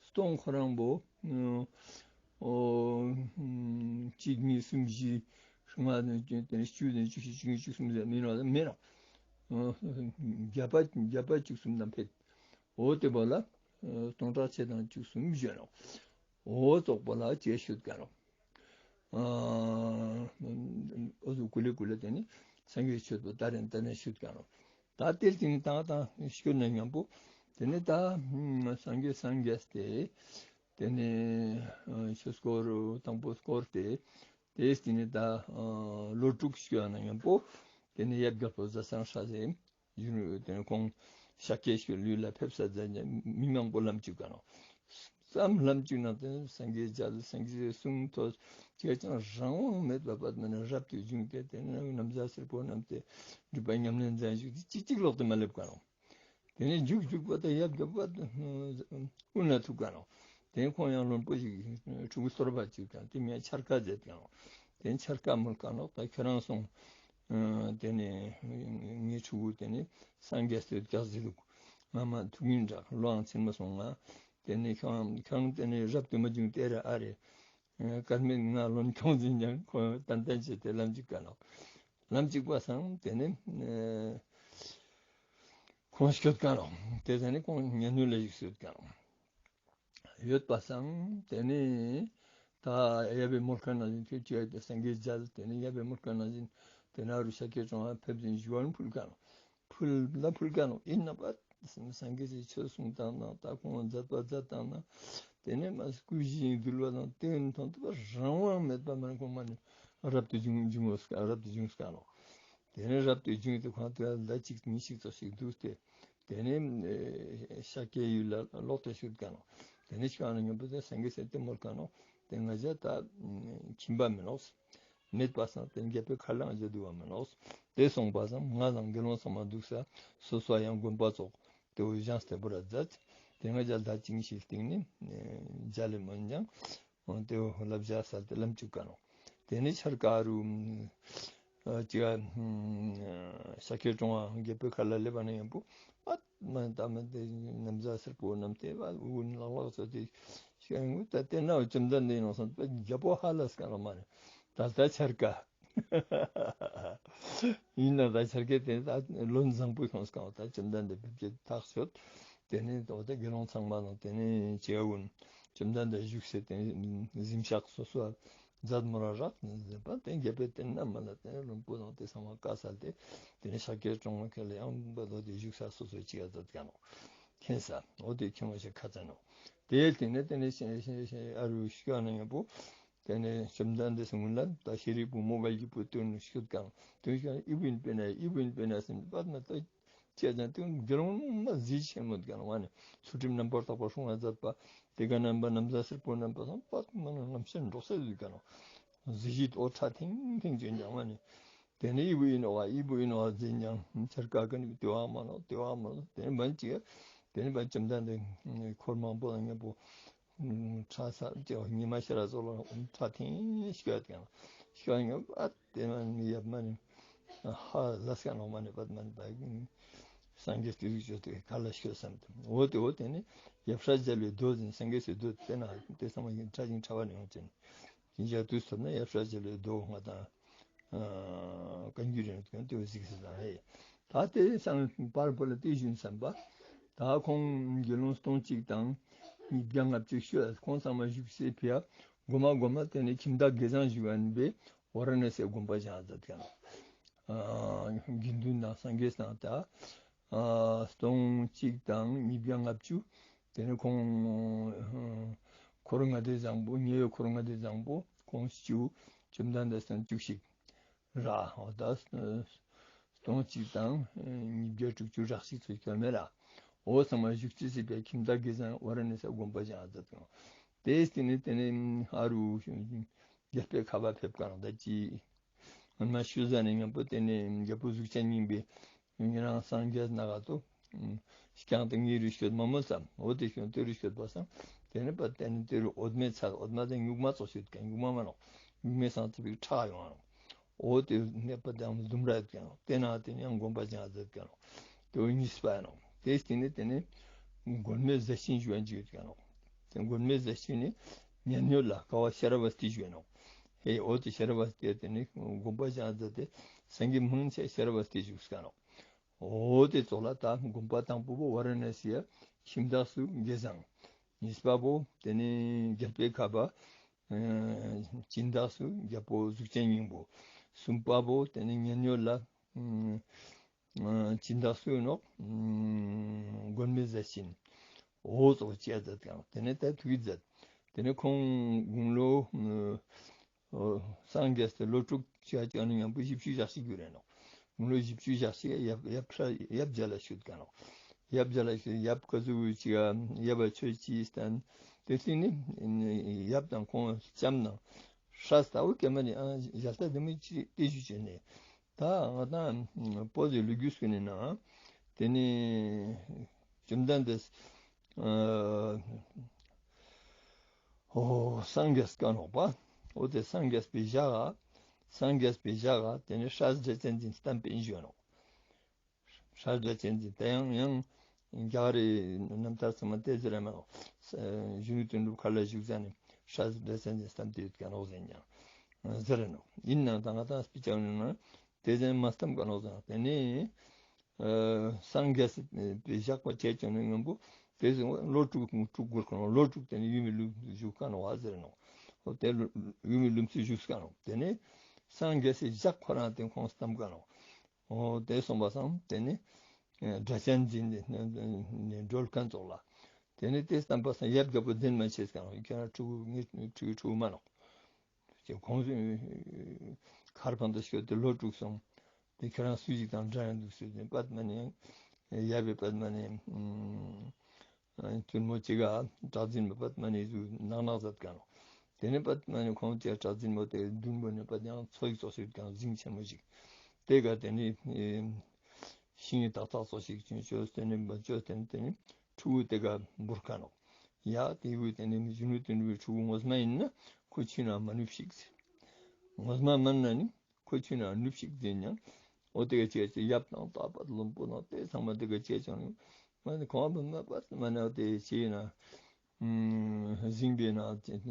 སྟོང་ཁོ་རང་པོ། འོ་གཅིག་གཉིས་གསུམ་བཞི་ལྔ་དེ་ནི་བཅུ་དེ་ནི་བཅུ་བཞི་བཅུ་གཉིས་བཅུ་གསུམ་ཟེར་མིན་ནོག་མིན་ནོག། བརྒྱ་པ་བརྒྱ་པ་བཅུ་གསུམ་དང་ཕེབས། འོ་དེ་བོ་ལ་སྟོང་ཕྲག་ཕྱེད་དང་བཅུ་གསུམ་བཞུགས་ནོག། འོ་ཙོགས་པོ་ལ་ཅི་ཞུ་ཀ་ནོག། ཨ་འོ་ཟུག་ཀུ་ལེ་ཀུ་ལེ་དེ་ནི་སངས་རྒྱས་ཆོས་པོ་ད་རེ་ད་རེ་ཞུ་ཀ་ནོག། ད་དེ་ལ་དེ་ནི་ད་ད་ཞུ་ན་མཉམ་པོ་དེ་ནི་ད་སངས་རྒྱས་སངས་རྒྱས་ཏེ་དེ་ནི་ཆོས་སྐོར་དང་པོ་སྐོར་ཏེ་དེ་ནི་ད་ལོ་དྲུག་ཞུ་ན་མཉམ་པོ་དེ་ནི་ཡབ་རྒྱལ་པོ་ཟས་གཙང་སྲས་སི་ཡུལ་དེ་ནི་ཁོང་ཤཱཀྱའི་ཡུལ་ལ་ཕེབས་ས་མཛད་ནས་མི་མང་པོ་ལམ་བཅུག་ཀ་ནོག། ཙམ་ལམ་བཅུག་ན་དེ་ནི་སངས་རྒྱས་མཇལ་སངས་རྒྱས་གསུང་ཐོས་ཅི་ཡང་རང་དབང་མེད་པ་པ་མ་ནི་རབ་ཏུ་བྱུང་སྟེ་དེ་ནི་ན་བཟའ་སེར་པོ་བསྣམས་ཏེ་སྒྲུབ་པ་ཉམས་ལེན་མཛད་བཞུགས་ཏེ་གཅིག་གཅིག་ལོག་སྟེ་མ་སླེབས་ཀ་ནོག། དེ་ནི་མཇུག་མཇུག་པ་དང་ཡབ་རྒྱལ་པོ་དབུ་ན་ཐུག་ཀ་ནོག། དེ་ནི་ཁོང་ཡང་བློན་པོ་ཞིག་ཕྲུ་གུ་གསོལ་བ་བཅུག་ཀ་དེ་མིང་ཆར་ཀ་མཛད་ཀ་ནོག། དེ་ནི་ཆར་ཀ་མོལ་ཀ་ནོག། ད་ཁྱོད་རང་སོང་། དེ་ནི་ངའི་ཕྲུ་གུ་དེ་ནི་སངས་རྒྱས་སུ་རྒྱག་ཟེར་འདུག། ང་མ་ཐུག་ཡིན་འདྲ་ལོའང་ཚིར་མ་སོང་ང་། དེ་ནི་ཁྱོད་ཁྱོད་དེ་ནི་རབ་ཏུ་མ་བྱུང་སྟེ་ར་ཨ་རེ། སྐལ་མེད་ང་བློན་ཁྱོང་ཟིན་ཀྱང་ཁོ་ཏན་ཏན་བྱས་ཏེ་ལམ་གཅིག་ཀ་ནོག། ལམ་གཅིག་པ་སང་དེ་ནི་ཁོང་སྐྱོད་ཀ་ནོག། དེ་ཟ་ནི་ཁོང་ཉན་ནུ་ལ་ཞིག་སྐྱོད་ཀ་ནོག། ཡོད་པ་སང་དེ་ནི་ད་ཡབ་བི་མོལ་ཁན་ནང་བཞིན་ཁྱོད་ཀྱིས་སངས་རྒྱས་མཇལ། དེ་ནི་ཡབ་བི་མོལ་ཁན་ནང་བཞིན་དེ་ནི་ཨ་རུ་ཤཱཀྱའི་གྲོང་ལ་ཕེབས་ཟིན་ཞུ་བ་ཕུལ་ཀ་ནོག། ཕུལ་ལ་ཕུལ་ཀ་ནོག། ཡིན་ན་པ་སངས་རྒྱས་སི་ཆོས་གསུང་སྟངས་དང་ད་ཁོང་མཛད་པ་མཛད་སྟངས་དང་དེ་ནས་མ་སྐུ་བཞི་འདུལ་བ་དང་དེ་མཐོང་ཐུབ་པ་རང་དབང་མེད་པ་མ་ནི་ཁོང་མ་ནི་རབ་ཏུ་བྱུང་བྱུང་བ་རབ་ཏུ་བྱུང་ཀ་ནོག། དེ་ནས་རབ་ཏུ་བྱུང་སྟེ་ཁོང་དེ་ལ་ཟླ་གཅིག་གཉིས་ཤིག་ཙོགས་ཤིག་འདུག་སྟེ་དེ་ནས་ཤཱཀྱའི་ཡུལ་ལ་ལོག་སྟེ་ཞུགས་ཀ་ནོག། དེ་ནས་ཤཱཀྱ་ནང་མཉམ་པོ་དེ་སངས་རྒྱས་སི་དེ་མོལ་ཀ་ནོག། དེ་ང་ཅག་ད་ཁྱིམ་པ་མིན་ནོག། མེད་པ་སང་དེ་རྒྱལ་པོའི་ཁ་ལ་ང་ཅག་འདུག་པ་མིན་ནོག། དེ་སོང་པ་སང་ང་དང་དགེ་སློང་ཚང་མ་འདུག་ས་སོ་སོ་ཡང་དགོན་པ་ཙོགས་དེ་བོ་བཞེངས་ཏེ་བོར་ར་མཛད། དེ་ང་ཅག་ཟླ་གཅིག་ཤིག་སྟིང་ནས་མཇལ་ལེ་མོན་ཀྱང་དེ་བོ་ལབ་ཞ་སལ་ཏེ་ལམ་བཅུག་ཀ་ནོག། དེ་ནས་ཆར་ཀ་རུ་ཅི་ཤཱཀྱའི་གྲོང་བ་རྒྱལ་པོའི་ཁ་ལ་སླེབས་པ་ན་ཡང་པོ་ཨ་མ་ད་མ་དེ་ན་བཟའ་སེར་པོ་བསྣམས་ཏེ་བ་དབུ་ལག་ལག་ཙོགས་ཏེ་ཤེས་ངུ་ད་དེ་ན་བཅོམ་ལྡན་འདས་ཡིན་ནོག་སམ་རྒྱལ་པོ་ཧ་ལས་ཀ་ནོག་མ་ནི་ད་ལྟ་ཆར་ཀ་ཡིན་ན་ད་ཆར་ཀ་དེ་ད་ལོན་བཟང་པོ་ཁྱོངས་ཀ་ནོག། ད་བཅོམ་ལྡན་འདས་ཕེབས་ཀྱི་ཐག་ཆོད། དེ་ནས་འོ་ད་དགེ་སློང་ཚང་མ་ནང་དེ་ནས་ཅི་ཡ་ཀུན་བཅོམ་ལྡན་འདས་བཞུགས་སའི་དེ་ནས་གཟིམ་ཤག་སོ་སོ་མཛད་མོལ་ར་རག་ཟེར་པ་དེ་རྒྱལ་པོའི་དེ་ན་མ་ལ་དེ་ནས་བློན་པོ་དང་དེ་ཚང་མ་བཀའ་སལ་ཏེ་དེ་ནས་ཤཱཀྱའི་གྲོང་ཁྱེར་ལ་ཡང་བ་ལོ་དེ་བཞུགས་ས་སོ་སོ་ཅི་ཡ་མཛད་ཀ་ནོག། མཁྱེན་ས་འོ་དེ་མཁྱེན་བ་ཞིག་ཁ་ཚ་ནོག། དེ་དེ་ནས་དེ་ནས་ཨ་རུ་ཤི་ཀ་ན་ཡང་པོ་དེ་ནས་བཅོམ་ལྡན་འདས་སྔོན་ལ་ད་ཤཱ་རིའི་བུ་མོའུ་འགལ་གྱི་བུ་དོན་ཤོད་ཀ་ནོག། དོན་ཤོད་ཨི་བུ་ཡིན་པས་ན་ཨི་བུ་ཡིན་པས་ན་སེམས་པ་ན་ད་ཅེས་ཀྱང་དེ་དགེ་སློང་མ་གཟི་ཆེན་མོ་དགེ་སློང་མ་ནི་ཚུལ་ཁྲིམས་རྣམ་པར་དག་པ་སྲུང་བ་མཛད་པ་དེ་ག་རྣམ་པ་ན་བཟའ་སེར་པོ་བསྣམས་པ་སང་པ་མ་ནི་ངམ་ཤེས་འགྲོགས་སེ་ཟེར་ཀ་ནོག། གཟི་བརྗིད་འོད་ཁྲ་ཐིང་ཐིང་ཅན་ཀྱང་མ་ནི་དེ་ནི་ཨི་བུ་ཡིན་ནོག་ཨི་བུ་ཡིན་ནོག་ཟེར་ཀྱང་ཆར་ཀ་ཀ་ནི་དེ་བ་མ་ནོག་དེ་བ་མ་ནོག། དེ་ནི་མ་ཅིག་དེ་ནི་མ་བཅོམ་ལྡན་འདས་འཁོར་མང་པོ་ལ་མཉམ་པོ་ ཁྲ་ས་ཉི་མ་ཤར་ར་ཙོགས་ལ་ཁྲ་ཐིང་ཤིག་ཡོད་ཀྱང་ཤིག་ཡོད་ཀྱང་ཨ་ཏེ་མ་ནི་ཡབ་མ་ནི་ཧ་ལས་ཀ་ནོག་མ་ནི་པད་མ་ནི་པད་སངས་རྒྱས་ཏེ་ཟུག་ཅོས་ཏེ་ག་ལ་ཤོད་བསམ་སྟེ། འོ་ཏེ་འོ་ཏེ་ནི་ཡབ་སྲས་མཇལ་བའི་མདོ་ཟེར་སངས་རྒྱས་སི་མདོ་ཏེ་ན་ཏེ་ཚང་མ་ཡིན་ཁྲ་ཡིན་ཁྲ་བ་ནི་ཡོང་ཅན། ཡིན་ཅག་དུས་ཐོབ་ན་ཡབ་སྲས་མཇལ་བའི་མདོ་ང་དང་བཀའ་འགྱུར་ཡོད་ཀྱང་ཏེ་བོ་གཟིགས་ཟེར་དང་ཧེ། ད་ཏེ་སང་པར་བོ་ལ་ཏེ་བཞིན་བསམ་པ། ད་ཁོང་དགེ་སློང་སྟོང་གཅིག་དང་ཉིས་བརྒྱ་ལྔ་བཅུ་ཤོད་ཁོང་ཚང་མ་བཞུགས་སའི་ཕི་ཡ་གོ་མ་གོ་མ་ཏེ་ནི་ཁྱིམ་བདག་དགེ་བཟང་ཞུ་བ་ནི་བའི་ཝཱ་ར་ཎ་སིའི་དགོན་པ་བཞེངས་མཛད་ཀྱང་། དགེ་འདུན་དང་སངས་རྒྱས་དང་ད་ཨ་སྟོང་གཅིག་དང་ཉིས་བརྒྱ་ལྔ་བཅུ། ཏེ་ནེ་ཁོང་འཁོར་ལྔ་སྡེ་བཟང་པོ་ཉེ་བའི་འཁོར་ལྔ་སྡེ་བཟང་པོ་ཁོང་བཅུ། བཅོམ་ལྡན་འདས་དང་བཅུ་གཅིག་ར་འོ་ད་སྟོང་གཅིག་དང་ཉིས་བརྒྱ་དྲུག་ཅུ་རེ་གཅིག་ཚོད་ཀྱང་མེད་ལ། འོ་ཚང་མ་བཞུགས་ཅེས་སི་ཕི་ཡ་ཁྱིམ་བདག་དགེ་བཟང་ཝཱ་ར་ཎ་སིའི་དགོན་པ་བཞེངས་མཛད་ཀྱང་། ཏེ་སྟིང་ནེ་ཏེ་ནེ་ཨ་རུ་རྒྱལ་པོའི་ཁབ་བ་ཕེབས་ཀ་ནོག་ད་ཅི། སྔོན་མ་ཞུས་ཟ་ནེ་མཉམ་པོ་ཏེ་ནེ་རྒྱལ་པོ་གཟུགས་ཅན་སྙིང་པོས་ཉེ་རང་སངས་རྒྱས་ནག་ཏོ་སྐྱང་ཏེ་ངེ་རུ་ཤོད་མ་མོལ་སམ། འོ་ཏེ་ཤོད་ཏེ་རུ་ཤོད་པ་སང་ཏེ་ནེ་པ་ཏེ་ནེ་ཏེ་རུ་འོད་མའི་ཚལ་འོད་མ་ཏེ་སྨྱུག་མ་ཙོགས་ཤོད་ཀ་སྨྱུག་མ་མ་ནོག་སྨྱུག་མའི་སང་ཙ་པིག་ཁྲ་ཡོང་ང་ནོག། འོ་ཏེ་ནེ་པ་ཏེ་ལྡུམ་ར་ཡོད་ཀ་ནོག། ཏེ་ན་ཏེ་ནེ་ཡང་དགོན་པ་བཞེངས་མཛད་ཀ་ནོག། ཏེ་བོ་གཉིས་པ་ཡིན་ནོག། ཏེ་སྟིང་ནེ་ཏེ་ནེ་མགོན་མེད་ཟས་སྦྱིན་ཞུ་བ་ཅིག་ཡོད་ཀ་ནོག། ཏེ་མགོན་མེད་ཟས་སྦྱིན་ནི་མཉན་ཡོད་ལ་ཀ་བ་ཤ་ར་བ་སྟི་ཞུ་བ་ནོག། ཧེ་འོ་ཏེ་ཤ་ར་བ་སྟི་ཏེ་ནེ་དགོན་པ་བཞེངས་མཛད་དེ་སངས་རྒྱས་མང་ཆེ་ཤ་ར་བ་སྟི་བཞུགས་ཀ་ནོག། འོ་ཏེ་ཙོགས་ལ་ད་དགོན་པ་དང་པོ་བོ་ཝཱ་ར་ཎ་སི་ཡ་ཁྱིམ་བདག་སུ་དགེ་བཟང་། གཉིས་པ་བོ་ཏེ་ནེ་རྒྱལ་པོའི་ཁབ་བ་སྦྱིན་བདག་སུ་རྒྱལ་པོ་གཟུགས་ཅན་སྙིང་པོ། གསུམ་པ་བོ་ཏེ་ནེ་མཉན་ཡོད་ལ་སྦྱིན་བདག་སུ་ཡིན་ནོག། མགོན་མེད་ཟས་སྦྱིན། འོ་ཙོགས་ཅི་ཡ་མཛད་ཀ་ནོག། ཏེ་ནེ་ད་ཐུགས་ཡིད་མཛད། ཏེ་ནེ་ཁོང་དགུང་ལོ་འོ་སངས་རྒྱས་ཏེ་ལོ་དྲུག་ཅུ་ཡ་ཅོ་ནེ་མཉམ་པོ་བཞི་བཅུ་ཞེ་གཅིག་གྱུར་རེ་ནོག། དགུང་ལོ་བཞི་བཅུ་ཞེ་གཅིག་ཡབ་ཡབ་ཁྲ་ཡབ་མཇལ་ལ་ཤོད་ཀ་ནོག། ཡབ་མཇལ་ལ་ཤོད་ཡབ་ཀ་ཟུག་ཅིག་ཡ་ཡབ་བ་ཆོས་ཅི་སྟན། ཏེ་སྟིང་ནེ་ཡབ་དང་ཁོང་ལྕམ་དང་སྲས་ལྟ་བུ་ཀེ་མ་ནི་ཨ་ཞལ་ལྟ་དེ་མོ་ཅི་ཏེ་ཞུ་ཅེས་ནེ་ད་ང་དང་བོད་ཀྱི་ལོ་རྒྱུས་ཀུན་ནི་ནང་ཏེ་ནེ་བཅོམ་ལྡན་འདས་འོ་སངས་རྒྱས་ཀ་ནོག་པ། འོ་ཏེ་སངས་རྒྱས་པའི་ཞག་ག་སངས་རྒྱས་པའི་ཞག་ག་ཏེ་ནེ་སྲས་སྒྲ་གཅན་འཛིན་བསྟན་པའི་ཞུ་ནོག། སྲས་སྒྲ་གཅན་འཛིན་ཏེ་ཡང་ཡང་རྒྱ་གར་རི་རྣམ་ཐར་ཚང་མ་ཏེ་ཟེར་ར་མ་ནོག། གཞོན་ནུ་དོན་གྲུབ་མཁར་ལ་བཞུགས་ཟ་ནེ་སྲས་སྒྲ་གཅན་འཛིན་བསྟན་ཏེ་ཡོད་ཀ་ནོག་ཟེར་ཡང་ཟེར་ར་ནོག། ཡིན་ནའང་ད་ང་དང་སྤྱི་ཚོགས་ནང་ཏེ་ཟེར་མ་བསྟན་ཀ་ནོག་ཟེར་ཏེ་ནེ། ཨ་སངས་རྒྱས་པའི་ཞག་པ་བྱས་ཀྱང་ནི་ངན་པོ་ཏེ་ཟེར་ལོ་དྲུག་དྲུག་འགོར་ཀ་ནོག། ལོ་དྲུག་ཏེ་ནེ་ཡུལ་མི་ལུམ་བཞུགས་ཀ་ནོག་བ་ཟེར་ནོག། འོ་ཏེ་ལུ་ཡུལ་མི་ལུམ་སུ་བཞུགས་ཀ་ནོག། ཏེ་ནེ་སངས་རྒྱས་སི་ཞག་ཁོ་རང་ཏེ་ཁོང་བསྟན་ཀ་ནོག། འོ་ཏེ་སོང་པ་སང་ཏེ་ནེ་སྒྲ་གཅན་འཛིན་ནེ་སྒྲོལ་མཁན་ཙོགས་ལ་ཏེ་ནེ་ཏེ་བསྟན་པ་སང་ཡབ་རྒྱལ་པོ་འཛིན་མ་ཆེས་ཀ་ནོག། ཁྱེད་རང་ཕྲུ་གུ་ངའི་ཕྲུ་གུ་ཕྲུ་གུ་མ་ནོག། ཅེས་ཁོང་ཚོས་མཁར་ཕང་དུ་ཤོད་དེ་ལོ་དྲུག་སོང་། ཏེ་ཁྱེད་རང་སུ་ཞིག་དང་འདྲ་ཡང་འདུག་ཟེར་ཏེ་པད་མ་ནེ་ཡབ་བི་པད་མ་ནེ་བཙུན་མོ་ཅིག་ག་གྲགས་འཛིན་མ་པད་མ་ནེ་ཟུག་ནག་ནག་མཛད་ཀ་ནོག། ཏེ་ནེ་པད་མ་ནེ་ཁོང་ཅིག་གྲགས་འཛིན་མོ་ཏེ་བདུན་པོ་ནེ་པད་ཡང་མཚོ་ཡི་ཙོགས་ཤིག་ཀྱང་རྫིང་ཆེན་མོ་ཞིག་ཏེ་ག་ཏེ་ནེ་ཤིང་ཡི་ཏག་ཏག་ཙོགས་ཤིག་ཅོས་ཏེ་ནེ་བ་ཅོས་ཏེ་ནེ་ཏེ་ནེ་ཕྲུ་གུ་ཏེ་ག་འབུར་ཀ་ནོག། ཡ་ཏེ་བོ་ཏེ་ནེ་གཞོན་ནུ་དོན་གྲུབ་ཕྲུ་གུ་ངོ་མ་ཡིན་ན་ཁོ་ཆུ་ནང་མ་ནུབ་ཤིག་ཟེར། ངོ་མ་མན་ན་ནི་ཁོ་ཆུ་ནང་ནུབ་ཤིག་ཟེར་ཡང་འོ་ཏེ་ག་ཅིག་ཅིག་ཡབ་དང་ད་པད་ལུམ་པོ་དང་ཏེ་ཚང་མ་ཏེ་ག་ཅིག་ཅིག་ནི་མ་ནི་ཁོང་པ་མ་པད་མ་ནི་འོ་ཏེ་ཅིག་ན་ཨུམ་ཞིང་པའི་ནང་ཅིག་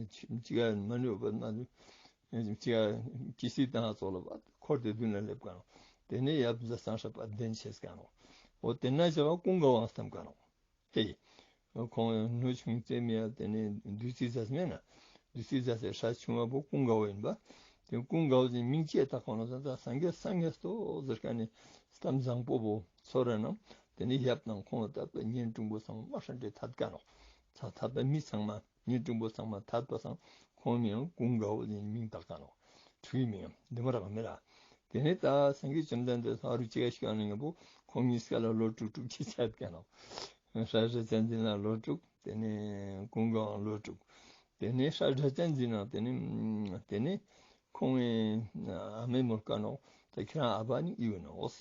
ཅིག་ག་མ་ནུབ་པད་མ་ནུབ་ཅིག་ག་ཅི་སི་དང་ཙོགས་ལ་པད་འཁོར་ཏེ་མདུན་ལ་སླེབས་ཀ་ནོག། ཏེ་ནེ་ཡབ་ཟ་སང་ཧྲ་པད་དེན་ཆེས་ཀ་ནོག། འོ་ཏེ་ན་ཅག་ག་ཀུན་དགའ་བོའང་བསྟན་ཀ་ནོག། ཧེ། ཁོང་ནུ་ཆུང་ཙེ་མི་ཡ་ཏེ་ནེ་བདུད་རྩི་ཟས་མེད་ན། བདུད་རྩི་ཟས་སི་སྲས་ཆུང་བ་བོ་ཀུན་དགའ་བོ་ཡིན་པ། ཏེ་ཀུན་དགའ་བོ་ཟེར་མིང་ཅི་ཡ་བཏགས་ཀ་ནོག་ཟེར་ན་སངས་རྒྱས་སངས་རྒྱས་ཏོ་ཟེར་ཀ་ནེ་གཏམ་བཟང་པོ་བོ་ཚོར་ར་ན། ཏེ་ནེ་ཡབ་དང་ཁོང་ད་པ་གཉེན་དྲུང་པོ་ཚང་མ་ཧྲ་འདྲེ་ཐད་ཀ་ནོག། ཚ་ཐད་པ་མི་ཚང་མ་གཉེན་དྲུང་པོ་ཚང་མ་ཐད་པ་སང་ཁོང་མིང་ཀུན་དགའ་བོ་ཟེར་མིང་བཏགས་ཀ་ནོག། ཕྲུ་གུའི་མིང་འདི་མོ་རག་མེད་ལ། ཏེ་ནེ་ད་སངས་རྒྱས་བཅོམ་ལྡན་འདས་ཨ་རུ་ཅིག་ག་ཤི་ཀ་ནེ་ངན་པོ་ཁོང་གཉིས་ཀ་ལ་ལོ་དྲུག་དྲུག་ཅིག་ཆད་ཀ་ནོག། སྲས་སྒྲ་གཅན་འཛིན་ལ་ལོ་དྲུག། ཏེ་ནེ་ཀུན་དགའ་བོའང་ལོ་དྲུག། ཏེ་ནེ་སྲས་སྒྲ་གཅན་འཛིན་ན་ཏེ་ནེ་ཏེ་ནེ་ཁོང་ཨ་མའི་མོལ་ཀ་ནོག། ད་ཁྱེད་རང་ཨ་བ་ནི་ཨི་བོ་ནོག།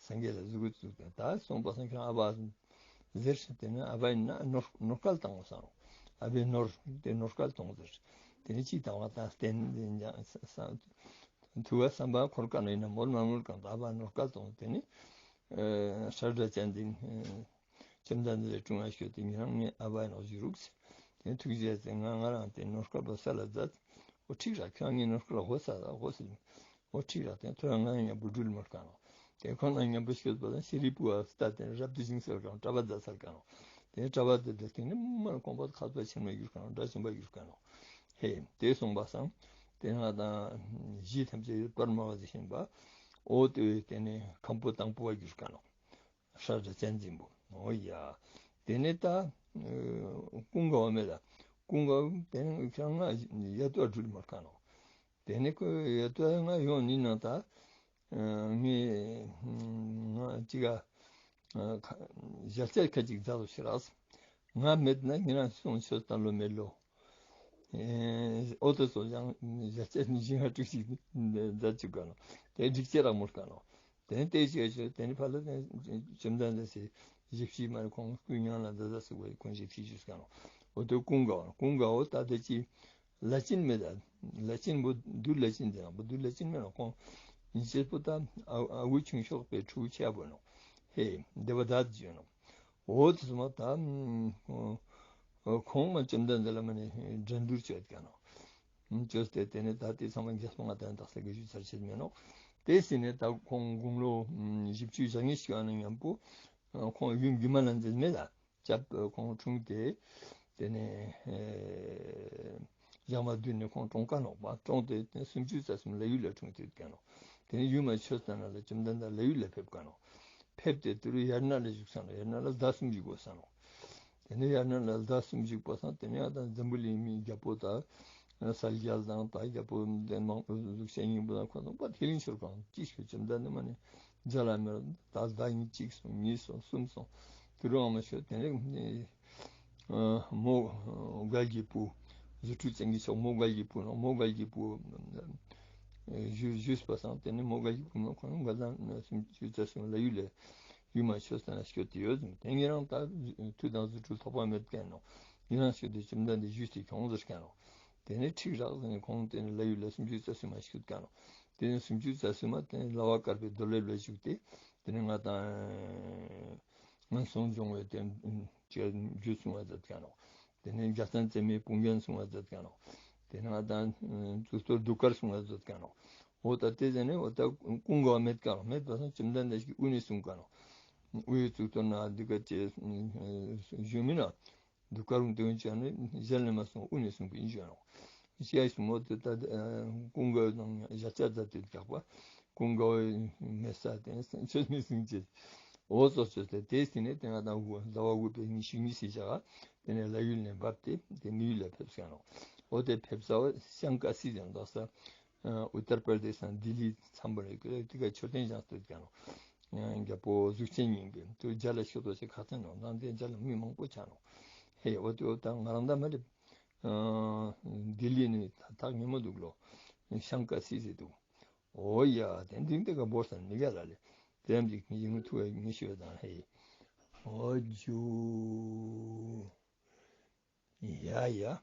སངས་རྒྱས་ལ་ཟུག་གུ་ཟུག་ད་སོང་པ་སང་ཁྱེད་རང་ཨ་བ་ཟེར་ཞིག་ཏེ་ནེ་ཨ་བ་ཡིན་ན་ནོར་ནོར་སྐལ་བཏང་ངོ་ས་ནོག། ཨ་བའི་ནོར་དེ་ནོར་སྐལ་གཏོང་ཟེར། དེ་ནི་ཅི་ལྟ་བ་དང་བསྟན་དེ་ཐུ་བ་བསམ་པ་འཁོར་ཀ་ནོག་ཡིན་ན་མོལ་མ་མོལ་གང་ལྟ་བ་ནོར་སྐལ་གཏོང་། དེ་ནི་ཨ་ཧྲ་སྒྲ་ཅན་དེ་ཨ་བཅོམ་ལྡན་འདས་ལ་དྲུང་ཡ་ཞུས་ཏེ་ཉེ་རང་ངའི་ཨ་བ་ཡིན་ནོག་ཞུ་རུག་ཟེར། དེ་ནི་ཐུགས་རྗེ་ཆེ་ང་ང་རང་དེ་ནོར་སྐལ་པོ་སལ་ལ་མཛད། འོ་ཁྲིག་ར་ཁྱོད་ངའི་ནོར་སྐལ་ལ་ཧོ་ས་ལ་ཧོ་ཟེར། འོ་ཁྲིག་ར་དེ་ཐོ་ཡང་ང་མཉམ་པོ་འགྲུལ་མོལ་ཀ་ནོག། དེ་ཁོང་ན་མཉམ་པོ་ཞུས་པ་དང་ཤེས་རིག་པུ་བ་སྟ་དེ་རབ་ཏུ་བྱུང་ཟེར་ཀ་ནོག། གྲྭ་པ་མཛད་ཟེར་ཀ་ནོག། དེ་གྲྭ་པ་དེ་དེ་དེ་ནི་མ་ཁོང་པ་ཁ་པ་ཆེན་མོ་གྱུར་ཀ་ནོག། དྲག་ཆེན་པོ་གྱུར་ཀ་ནོག། ཧེ་དེ་སོང་པ་སང་དེ་ང་དང་གཞི་ཐམས་ཅད་ཡོད་པར་སྨྲ་བ་དེ་བཞིན་པ། འོ་དེ་དེ་ནི་མཁན་པོ་དང་པོ་བ་གྱུར་ཀ་ནོག། ཧྲ་སྒྲ་ཅན་འཛིན་པོ། འོ་ཡ། དེ་ནི་ད་ཀུན་དགའ་བོ་མེད་ད། ཀུན་དགའ་བོ་དེ་ནི་ཁྱེད་རང་ང་ཡ་ཏོ་འགྲུལ་མོལ་ཀ་ནོག། དེ་ནི་ཁོ་ཡ་ཏོ་ང་ཡོང་ནི་ན་ད། ངས་ང་ཅིག་ག་ཞལ་ཚད་ཁ་ཅིག་མཛད་དོ་ཤི་རག། ང་མེད་ན་ཉེ་རང་སོང་ཆོས་བསྟན་ལོ་མེད་ལོ། འོ་དེ་ཚོ་ཡང་ཞལ་ཚད་ནི་བཞི་ལྔ་དྲུག་ཅིག་མཛད་བཅུག་ག་ནོག། དེ་འགྲིག་ཅེས་རག་མོལ་ཀ་ནོག། དེ་ནི་དེ་ཅིག་ཅིག་དེ་ནི་ཕ་ལ་དེ་བཅོམ་ལྡན་འདས་སི་ཞབས་ཕྱི་མ་ནི་ཁོང་སྐུའི་མྱང་ལ་འདི་ཟ་ཟུག་པའི་ཁོང་ཞབས་ཕྱི་ཞུས་ཀ་ནོག། འོ་དེ་ཀུན་དགའ་བོ་ཀུན་དགའ་བོ་ད་དེ་ཅི། ལ་ཅིན་མེད་ད། ལ་ཅིན་པོ་བདུད་ལ་ཅིན་དེ་ནང་བདུད་ལ་ཅིན་མེད་ནོག། ཁོང་ཉིན་ཅེས་པོ་ད་ཨ་ཨ་ཁུ་ཆུང་ཤོས་པའི་ཕྲུ་གུ་ཆེ་བོ་ནོག། ཧེ་དེ་བ་ད་བརྗོད་ནོག། འོ་དེ་སོང་པ་ད་ཁོང་མ་བཅོམ་ལྡན་འདས་ལ་མ་ནི་འགྲན་བསྡུར་བཅོས་ཀ་ནོག། བཅོས་ཏེ་དེ་ནི་ད་དེ་ཚང་མ་རྒྱལ་སྲས་ང་དང་དག་ས་གི་ཞུ་ཚར་ཆེད་མེད་ནོག། དེ་སྲིད་ནས་ད་ཁོང་དགུང་ལོ་བཞི་བཅུ་ཞེ་གཉིས་ཤིག་ཨ་ནི་མཉམ་པོ་ཁོང་ཡུམ་སྒྱུ་མ་ལྷ་མཛེས་མེད་ད། སྐྱབས་ཁོང་འཁྲུངས་ཏེ། དེ་ནས་ཨེ་ཞག་མ་བདུན་ནས་ཁོང་གྲོངས་ཀ་ནོག་པ། གྲོངས་ཏེ་དེ་སུམ་ཅུ་རྩ་གསུམ་ལྷ་ཡུལ་ལ་འཁྲུངས་ཏེ་ཡོད་ཀ་ནོག། དེ་ནས་ཡུམ་མ་ཆོས་བསྟན་ལ་བཅོམ་ལྡན་འདས་ལྷ་ཡུལ་ལ་ཕེབས་ཀ་ནོག། ཕེབས་ཏེ་དེ་རུ་དབྱར་གནས་ལ་བཞུགས་ས་ནོག། དབྱར་གནས་ལ་ཟླ་གསུམ་བཞུགས་པ་ས་ནོག། དེ་ནས་དབྱར་གནས་ལ་ཟླ་གསུམ་བཞུགས་པ་སང་དེ་ནས་ཡང་ད་འཛམ་བུ་གླིང་མི་རྒྱལ་པོ་དང་གསལ་རྒྱལ་དང་ད་རྒྱལ་པོ་དེ་མང་པོ་གཟུགས་ཅན་སྙིང་པོ་དང་ཁོང་ཚོ་པ་ཐིག་ལེ་ཤོར་གང་ཅིག་ཤོད་བཅོམ་ལྡན་འདས་མ་ནི་མཇལ་ལ་མེད། ད་ཟླ་ཉིན་གཅིག་སོང་གཉིས་སོང་གསུམ་སོང་། དེ་རུ་ཨ་མ་ཤོད་དེ་ནས་མོའུ་འགལ་གྱི་བུ། རྫུ་འཕྲུལ་ཅན་གྱི་མཆོག་མོའུ་འགལ་གྱི་བུ་ནོག། མོའུ་འགལ་གྱི་བུ་ཞུས་ཞུས་པ་སང་དེ་ནས་མོའུ་འགལ་གྱི་བུ་ནོག་ཁོང་འགལ་ཟླ་སུམ་ཅུ་རྩ་གསུམ་ལྷ་ཡུལ་ལ་ཡུམ་མ་ཆོས་བསྟན་ལ་སྐྱོད་དེ་ཡོད་ཟེར། དེ་ཉེ་རང་ད་མཐུ་དང་རྫུ་འཕྲུལ་ཐོགས་པ་མེད་མཁན་ནོག། ཉེ་རང་སྐྱོད་དེ་བཅོམ་ལྡན་འདས་ཞུས་ཏེ་ཁྱོང་ཟེར་མཁན་ནོག། དེ་ནས་ཁྲིག་རག་ཟེར་ནས་ཁོང་དེ་ནས་ལྷ་ཡུལ་ལ་སུམ་ཅུ་རྩ་གསུམ་མ་སྐྱོད་མཁན་ནོག། དེ་ནས་སུམ་ཅུ་རྩ་གསུམ་མ་དེ་ནས་ལྷ་བ་དཀར་པོའི་རྡོར་ལེབ་ལ་བཞུགས་ཏེ་དེ་ནས་ང་དང་ངན་སོང་སྦྱོང་བའི་དེ་ཅེས་རྒྱུད་གསུང་བ་མཛད་མཁན་ནོག། དེ་ནས་རྒྱལ་མཚན་རྩེ་མོའི་དཔུང་རྒྱན་གསུང་བ་མཛད་མཁན་ནོག། དེ་ནས་ང་དང་གཙུག་ཏོར་གདུགས་དཀར་གསུང་བ་མཛད་མཁན་ནོག། འོ་ད་དེ་ཟེར་ནས་འོ་ད་ཀུན་དགའ་བོ་མེད་མཁན་ནོག། མེད་པ་སང་བཅོམ་ལྡན་འདས་ཀྱིས་དབུ་ནས་གསུང་མཁན་ནོག། དབུའི་གཙུག་ཏོར་ན་འདི་ག་ཅེས་ཞུ་མིན་ན། གདུགས་དཀར་རུང་དེ་བོ་ཅག་ནི་ཞལ་ནས་མ་གསུང་དབུ་ནས་གསུང་པའི་ཞུ་ནོག། ཞེས་གསུང་མོ་དེ་ལྟ་ཀུན་དགའ་བོ་དང་ཞལ་ཆད་མཛད་དེ་རྒྱག་པ། ཀུན་དགའ་བོ་མེད་ས་དེ་ཆོས་མི་གསུང་ཅེས། འོ་ཙོགས་ཅོས་ཏེ་དེ་སྲིད་ནས་དེ་ང་དང་ཟླ་བ་དགུ་པའི་ཉི་ཤུ་གཉིས་སི་ཞག་དེ་ནས་ལྷ་ཡུལ་ནས་བབས་ཏེ་དེ་མི་ཡུལ་ལ་ཕེབས་ཀ་ནོག། འོ་དེ་ཕེབས་ས་བོ་ཤང་ཀ་སི་ཟེར་འདུག་ས། ཨུ་ཏར་པར་དེ་སི་དང་ལྡི་ལི་མཚམས་པོ་རེ་དེ་ག་མཆོད་རྟེན་བཞེངས་ཏེ་ཡོད་ཀ་ནོག། རྒྱལ་པོ་གཟུགས་ཅན་སྙིང་པོས་དེ་མཇལ་ལ་ཤོག་དོ་ཞེས་ཁ་ཚན་ནོག། ནང་དེ་མཇལ་ལ་མི་མང་པོ་ཆ་ནོག། ཧེ་འོ་དེ་འོ་ད་ང་རང་ད་མ་རེད། ལྡི་ལི་ནས་ཐག་ཉེ་མོ་འདུག་ལོ། ཤང་ཀ་སི་ཟེར་འདུག། འོ་ཡ་དེ་འདི་འདི་ག་བོར་སན་མི་ག་ལ་ལེ། དེ་རམ་ཅིག་ཡིན་ཐུ་བའི་ངེས་ཤེས་དང་ཧེ། འོ་ཇུ། ཡ་ཡ།